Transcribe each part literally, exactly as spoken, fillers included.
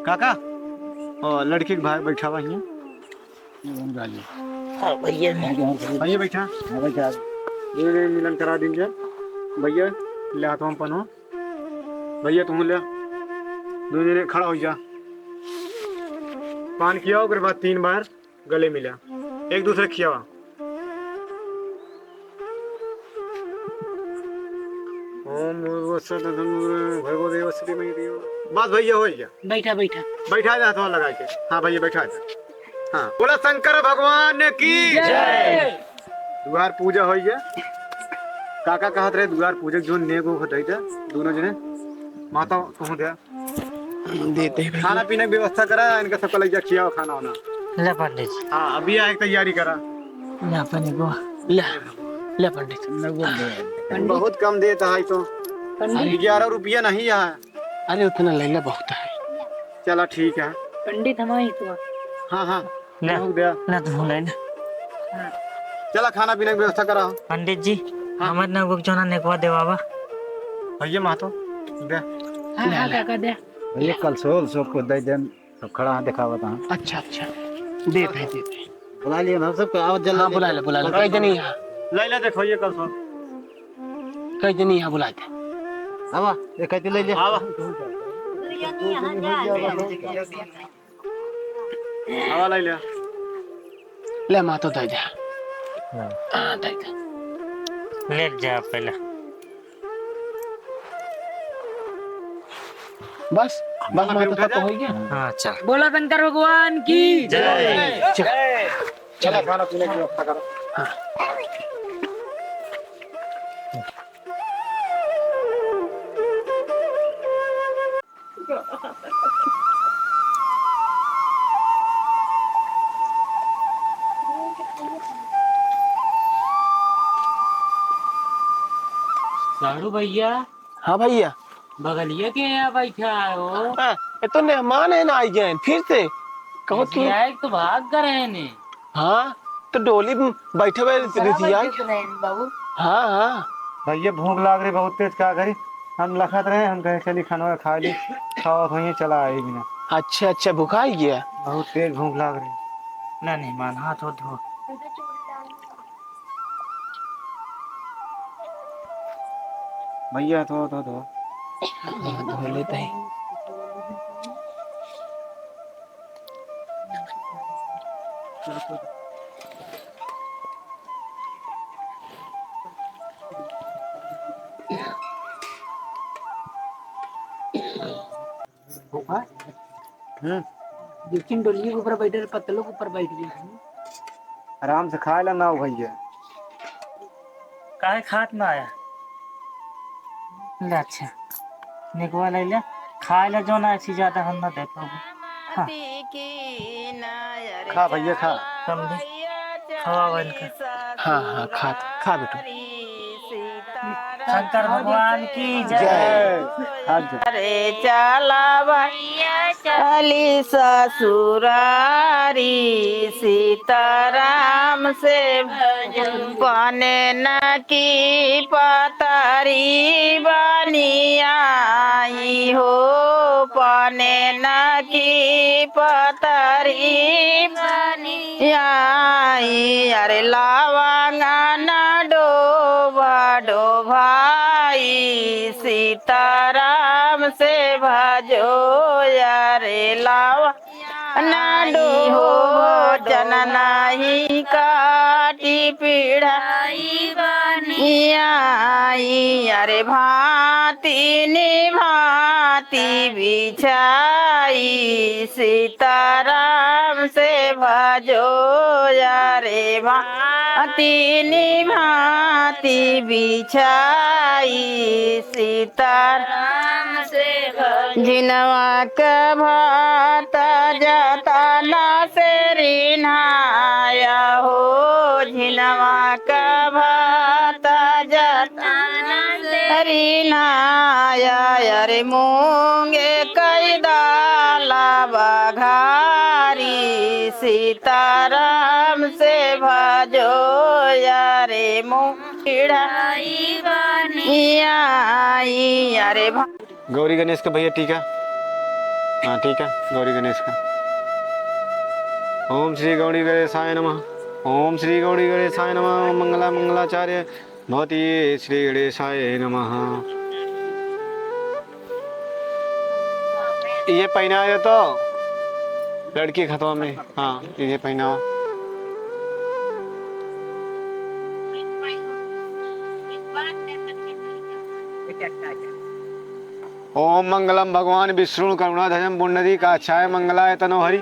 काका, ओ, लड़की के भाई बैठा हुआ हियाँ। हाँ भैया। भैया बैठा। हाँ भैया। ये, ये मिलन करा दीजिए। भैया, ले हाथों में पनो। भैया, तुम ले। दोनों जने खड़ा हो जा। पान किया, ओकरे बाद तीन बार गले मिला, एक दूसरे खियावा। ओम भूर्भुवः स्वः तत्सवितुर्वरेण्यं भर्गो देवस्य धीमहि धियो। बस भैया, हो गया। बैठा, बैठा। बैठा दे हाथवा लगा के। हाँ भैया, बैठा दे। हाँ, बोला शंकर भगवान की जय। दुआर पूजा हो गया। काका कहत रहे, दुआर पूजक जो नेगो हो दे दे, दोनों जने माता कहूँ दे। देते हैं भैया। खाना पीने की व्यवस्था करा, इनका सबका लग जा, खियाओ खाना वाना। ले पंडित जी। हाँ, अभी आए तैयारी करा। ले अपन एगो, ले, ले पंडित। बहुत कम देता है तो। पंडित। ग्यारह रुपया नहीं है। अरे उतना ले ले, बहुत है। चला ठीक है। पंडित हमारी तो। हाँ, हाँ। ले। बहुत दे। ले तुम ले ले। चला खाना पीने की व्यवस्था करा। पंडित जी, हाँ। हमारे ना वो जोना नेकवा देवावा। भैया मातो, दे। हाँ, हाँ, काका दे। भैया, कलसो, उलसो को दे देन, सब खड़ा है, देखावत हैं। अच्छा, अच्छा। देत है, देत है। बुला लिया ना सबको, आओ जल्दी। हाँ, बुला ले, बुला ले। कई जनी है? ले ले, देखो ये कलसो। कई जनी है, बुला दे। आवा, ये कई ले ले। आवा। आवा, ले ले। ले, मातो दे दे। हाँ। हाँ, दे दे। ले जा पहले। बस, बस, हाँ, माता फिर उठा तक जा। हो गया। हाँ, चल। बोला शंकर भगवान की जय। चल। चला, खाना पीने की व्यवस्था करो। हाँ। साढ़ू भैया। हाँ भैया। बगलिया के यहाँ बैठा है वो। हाँ, ये तो मेहमान है ना, आई गए फिर से। कहो तू। रिसियाए तो भाग गए हैं ने। हाँ, तो डोली में बैठे हुए रिसियाए। बाबू। हाँ, हाँ। भैया भूख लाग रही बहुत तेज, का करी? हम लखत रहे, हम कहे चली खाना खा ली, खावा भैया चला आई बिना। अच्छा, अच्छा, भूखा ही गया। बहुत तेज भूख लाग रही। ना नहीं मान, हाथ हो धो। भैया, धो, धो, धो। धो लेते हैं। हम्म। देखिन डोलिये के ऊपर बैठे रहे, पत्तलों के ऊपर बैठ गए। आराम से खाए ला ना हो भैया। काहे खात ना आया? ले अच्छा, निकवा ले ले, खाए ला जो ना ऐसी ज्यादा हम ना दे पाबो। हाँ। खा भैया, खा। समझे? खवावा इनका। हाँ, हाँ, खा, खा बेटू। शंकर भगवान की जय। जय। हाँ जी। अरे चला भैया चली ससुरारी, सीताराम से भजन। पने न की पतरी बनी आई हो, पने न की पतरी बनी आई, अरे लवंगा न डोबा डोभाई, सीताराम से भजो, अरे लवंगा न डोबो, चन नहीं काटी पिढ़ाई बनी आई, अरे भांति निभांति बिछाई, सीताराम से भजो, अरे भांति निभांति बिछाई, सीताराम से भजो। जिनवा के भात जतना से रिन्हाया हो, जिनवा के भात जतना रिन्हाया, अरे मूंगे कई दाला बघारी, सीताराम से भजो, अरे मूंग चिढ़ाई बनी आई, अरे भा- गौरी गणेश के भैया टीका। हाँ, ठीक है, गौरी गणेश का। ओम श्री गौरी गणेशाय नमः। ओम श्री गौरी गणेशाय नमः। ओम मंगला मंगलाचार्य भवती श्री गणेशाय नमः। ये पहनाए तो लड़की के हथवा में, हाँ, ये पहनावा। ओम मंगलम भगवान विष्णु करुणाध्वजम पुण्डरीकाक्षाय मंगलाय तनोहरि।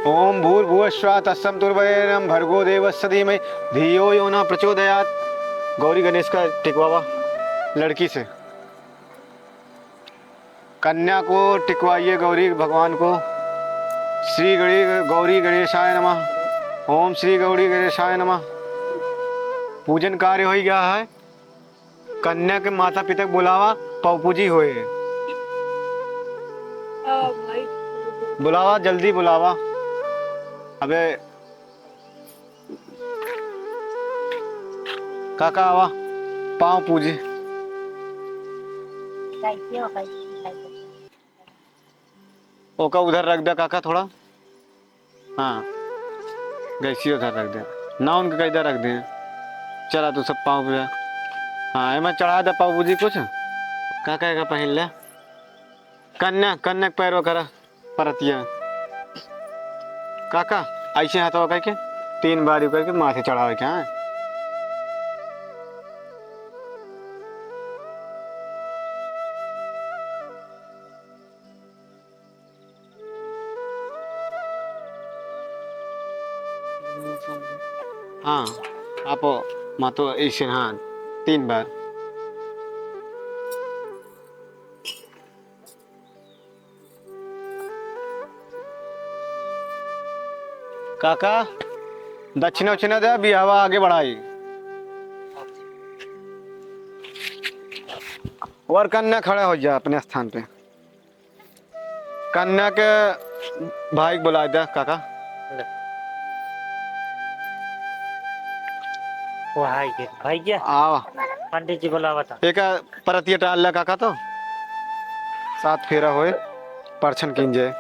ओम भूर्भुवः स्वः तत्सवितुर्वरेण्यं भर्गो देवस्य धीमहि धियो यो न प्रचोदयात्। गौरी गणेश का टिकवावा लड़की से। कन्या को टिकवाइए गौरी भगवान को। श्री गणेश, गौरी गणेशाय नमः। ओम श्री गौरी गणेशाय नमः। पूजन कार्य होइ गया है। कन्या के माता पिता के बुलावा, पावपूजी होए। हाँ भाई। बुलावा, जल्दी बुलावा। अबे काका आवा, पाँव पूजी। ओका उधर रख दे काका थोड़ा। हाँ, गैसी उधर रख दे। ना उनके कैदा रख दे। चला तू सब पाँव पूजा। हाँ, एमा चढ़ा दे पाँव पूजी कुछ। काका का पहिन ले। कन्या, कन्या के पैर करा। परतिया। काका, ऐसे हाथवा करके तीन बार यू करके माथे चढ़ावे के, हाँ। हाँ, आप माथो ऐसे, हाँ, तीन बार। काका, दक्षिणा उक्षिणा दे, बियाहवा आगे बढ़ाई। वर कन्या खड़ा हो जा अपने स्थान पे। कन्या के भाई के बुलाए दे, काका। ले। वो है ये, भैया। आवा। पंडित जी बुलावा था। एक परतिया टाल ले काका तो। सात फेरा होए, परछन कीन जाए।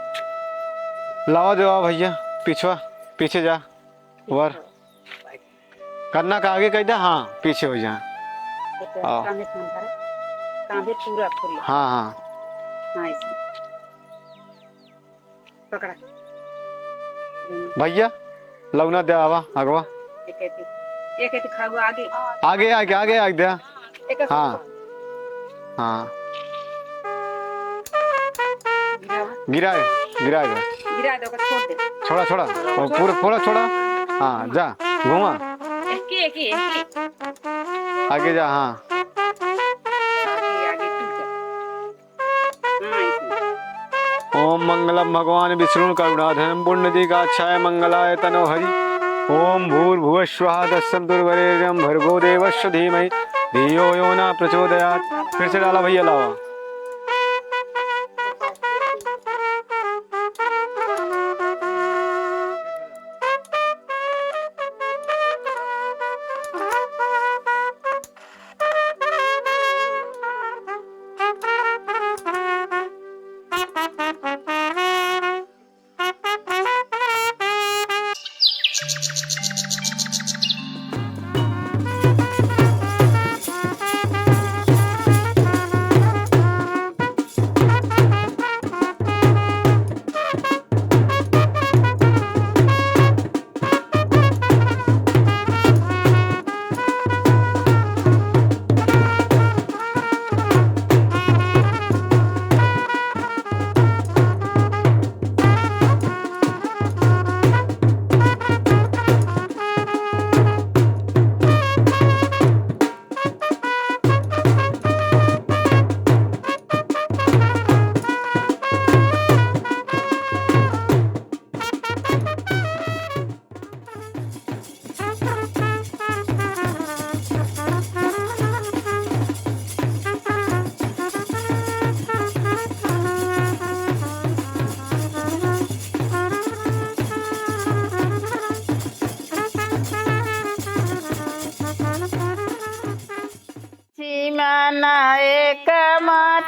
लावा देवा भैया, पीछवा, पीछे जा, वर। कन्या का आगे कह दे, हाँ, पीछे हो जा। आओ। कांधे से हम करा, कांधे पूरा फुल। हाँ, हाँ। हाँ, ऐसे। पकड़ा। भैया, लौना दे आवा, अगवा। एक ऐसे, एक ऐसे खाऊ आगे। आगे, आगे, आगे, आगे दे। एक ऐसे हाँ। खाऊ। हाँ। गिरावा। गिरा, गिरा, गिरा। गिरा दे, ओका छोड़ दे। छोड़ा, छोड़ा। और पूरा, पूरा छोड़ा। हाँ, जा, घुमा। एक ही, एक ही, एक ही। आगे जा, हाँ। आगे, आगे, तू जा। ओम मंगलम भगवान विष्णु करुणाधरम पुण्डरीकाक्षाय मंगलाय तनोहरि। ओम भूर्भुवः स्वः तत्सवितुर्वरेण्यं भर्गो देवस्य धीमहि धियो यो न प्रचोदयात्। फिर से डाला भैया, लावा।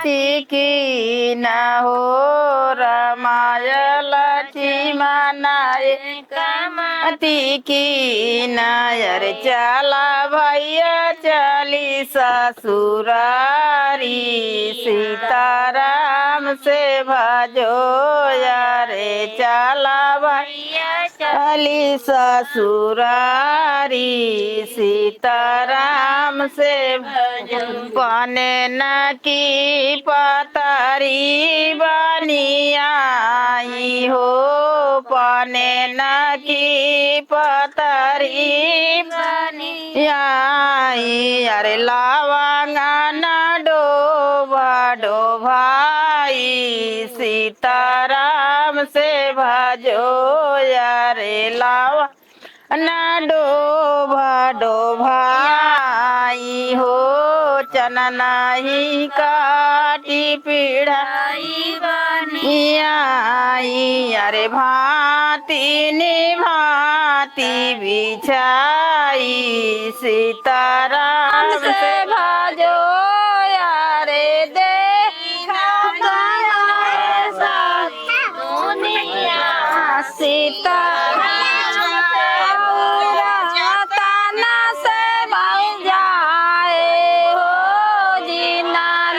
तिकी न हो रमाय लक्ष्मण एक मति की न, अरे चला भैया चली ससुरारी, सीताराम से भजो, अरे चला भैया चली ससुरारी, सीताराम से भजो। पने न की पतरी बनी आई हो, पने न की पतरी बनी आई, अरे लवंगा न डोभा डोभाई, सीताराम से भजो, अरे लवंगा न डोभा डोभाई हो, चनना ही काटी पिढ़ाई बनी आई, अरे भांति नि भांति बिछाई, सीताराम से भजो, अरे दे दुनिया सीताराम से पूरा जतन से बन जाए हो, जीना न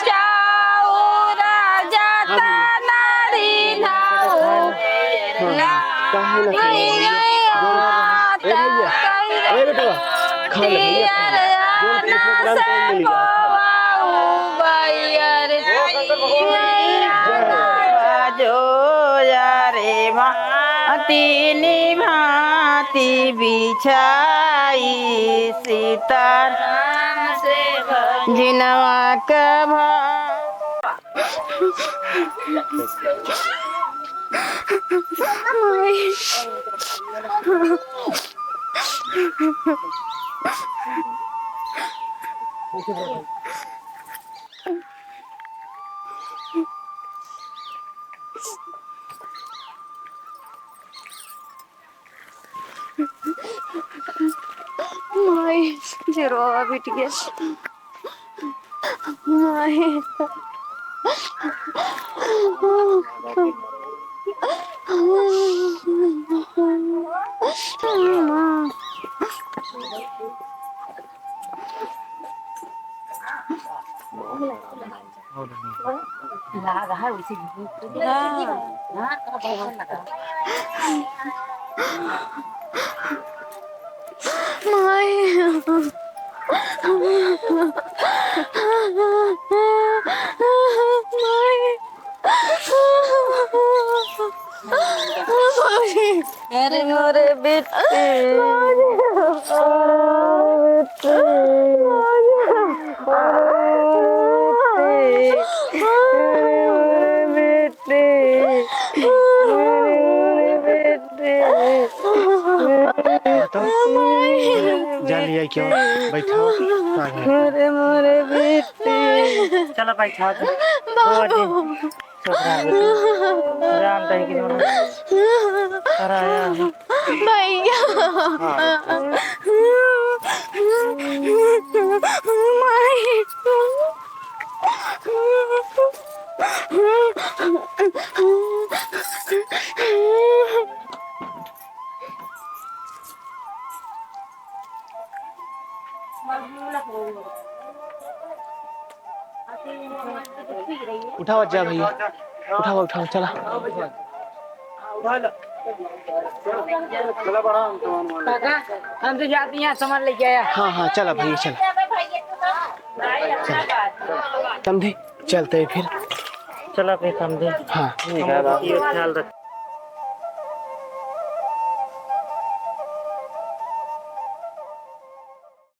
चाहूरा जतन दीना हो। हाँ, काहे ना चाहूरा? ए भैया, ए बेटवा, खा ले भैया, खा ले। जोन प्रोग्राम टाइम मिल गया, खा ले। जो यारे भांति नि भांति बिछाई, सीताराम से भजो। जिनवा का भा- माई, जे रोवा बिटिया। माई। अरे मोरे बेटी, अरे मोरे बेटी, अरे मोरे बेटी, अरे मोरे बेटी। बताओ, जान लिया क्यों? बैठा। अरे मोरे बेटी। चलो बैठा। बाबू। चुप रह बेटी। राम ताई की जौन कराया है। भैया। हाँ, बेटी। माई। उठावा जा भैया, उठावा, उठावा, चला। काका, हम तो जाते हैं, सामान लेके आया। हाँ, हाँ, चला भैया, चला। चला। समधी, चलते हैं फिर। चला फिर समधी। हाँ। ठीक है, बाबू। ये ख्याल रख।